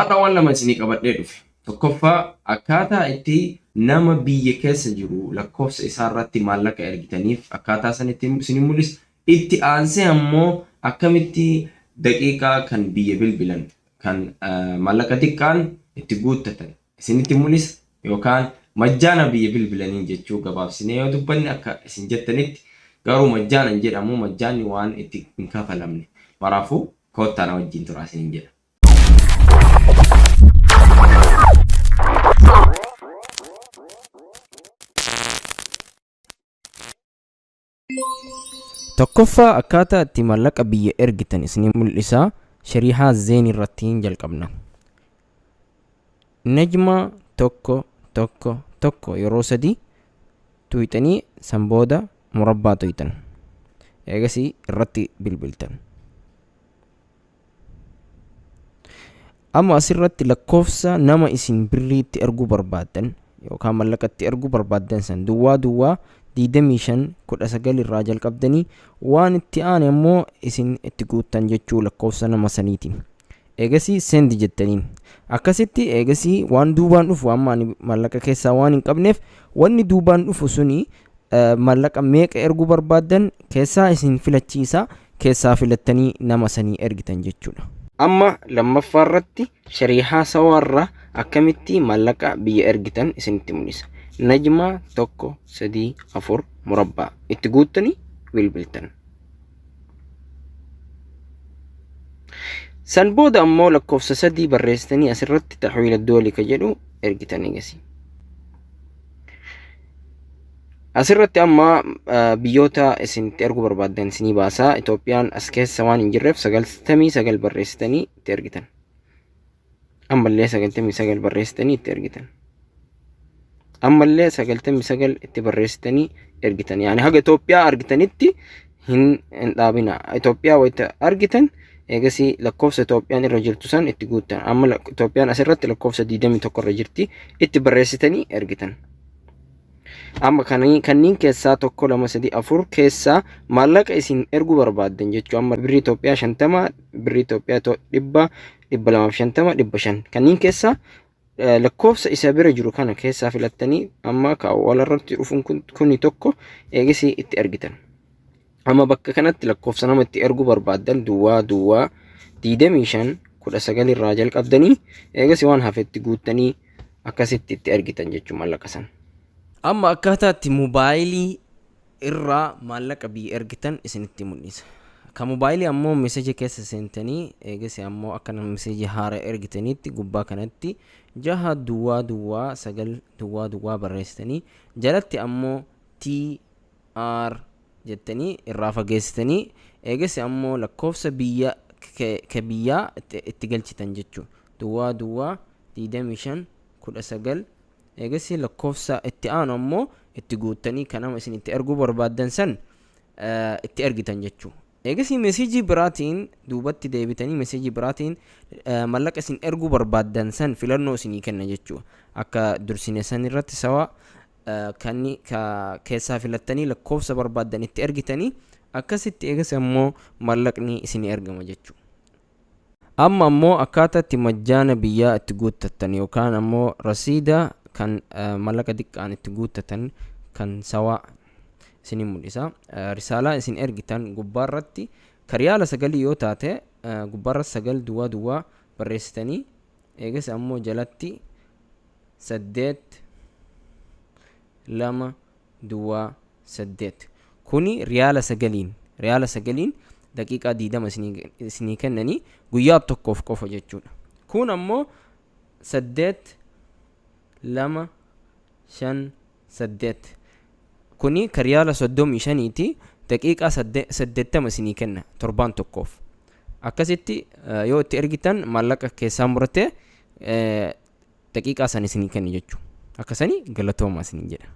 Har'a waan lama isinii qabadhee dhufe. Tokkoffaa akkaataa itti nama biyya keessa jiru lakkoofsa isaa irratti maallaqa ergitaniif akkaataa san itti isinii mul'isa. Itti aansee ammoo akkamitti daqiiqaa kan biyya bilbilan kan maallaqa xiqqaan itti guuttatan isinitti mul'isa yookaan majjaana biyya bilbilaniin jechuu gabaabsinee yoo dubbanne akka isin jettanitti garuu majjaana hin jedhamu majjaanni waan itti hin kafalamne maraafuu koottaa na wajjin turaa isiniin jedha. Tokkoffaa akkaataa itti maallaqa biyya ergitan isinii mul'isa. Shariihaa Zeen irratti hin jalqabna. Najma 1 1 1 yeroo 3 tuyxanii san booda murabbaa tuyxan. Eegasii irratti bilbiltan. Amma asirratti lakkoofsa nama isin birrii itti erguu barbaaddan yookaan mallaqa itti erguu barbaaddan san duwwaa duwwaa 25 19 irraa jalqabdanii waan itti aane ammoo isin itti guuttan jechuu lakkoofsa nama saniitiin. Eegasii send jettaniin. Akkasitti eegasii waan duubaan dhufu amma ani mallaqa keessaa waan hin qabneef wanni duubaan dhufu suni Maallaqa meeqa erguu barbaaddan keessaa isin filachiisa keessaa filattanii nama sanii ergitan jechuudha. Amma lammaffaa irratti shariihaa sawaarra akkamitti maallaqa biyya ergitan isinitti mul'isa. Najmaa 1 3 4 murabbaa itti guuttanii bilbiltan. San booda ammoo lakkoofsa 3 barreessitanii asirratti taxwiila doolii ka jedhu ergitan eegasi. Asirratti amma biyyoota isin itti erguu barbaaddan isinii baasa. Itoophiyaan as keessa waan hin jirreef 99 barreessitanii itti ergitan. Ammallee 99 barreessitanii itti ergitan. Ammallee 99 itti barreessitanii ergitan. Yaani haga Itoophiyaa argitanitti hin hin dhaabina. Itoophiyaa wayita argitan eegasii lakkoofsa Itoophiyaan irra jirtu san itti guuttan. Amma Itoophiyaan asirratti lakkoofsa 21 irra jirti itti barreessitanii ergitan. Amma kanniin keessaa 1 2 3 4 keessaa maallaqa isin erguu barbaaddan jechuu amma birrii Itoophiyaa 50 birrii Itoophiyaa 100 250 500 kanniin keessaa lakkoofsa isa bira jiru kana keessaa filattanii amma ka walirratti dhufuun kuni tokko eegasii itti ergitan. Amma bakka kanatti lakkoofsa nama itti erguu barbaaddan duwwaa duwwaa 25 19 irraa jalqabdanii eegasii waan hafetti guuttanii akkasitti itti ergitan jechuun mallaqa san. Amma akkaataa itti mobaayilii irraa maallaqa biyya ergitan isinitti mul'isa. Ka mobaayilii ammoo meseja keessa seentanii eegasi ammoo akka nama meseji haara ergitaniitti gubbaa kanatti 6 duwwaa duwwaa 9 duwwaa duwwaa barreessitanii jalatti ammoo T R jettanii irraa fageessitanii eegasi ammoo lakkoofsa biyya ka biyyaa itti galchitan jechuu duwwaa duwwaa 25 19 Eegasii lakkoofsa itti aanu ammoo itti guuttanii kan nama isin itti erguu barbaaddan san itti ergitan jechuu. Eegasii meseejii biraatiin duubatti deebitanii meseejii biraatiin mallaqa isin erguu barbaaddan san filannoo isinii kenna jechuu. Akka dursine san irratti sawa kan keessaa filattanii lakkoofsa barbaaddan itti ergitanii akkasitti eegasii ammoo mallaqni isinii ergama jechuu. Amma ammoo akkaataa itti majjaana biyyaa itti guuttattan yookaan ammoo rasiida kan mallaqa diqqaan itti guuttatan kan sawaa isinin mul'isa. Risaalaa isin ergitan gubbaarratti ka riyaala sagalii yoo taate gubbaarratti 9 duwwaa duwwaa barreessitanii eegas ammoo jalatti 8 2 duwwaa 8 kuni riyaala sagaliin riyaala sagaliin daqiiqaa 20 isinii kennanii guyyaa tokkoof qofa jechuudha. Kun ammoo 8 2 5 8 kuni ka riyaala 35ti daqiiqaa 80 isinii kenna torbaan tokkoof. Akkasitti yoo itti ergitan maallaqa keessaa muratee daqiiqaa san isinii kenna jechuudha. Akkasanii galatooma isiniin jedha.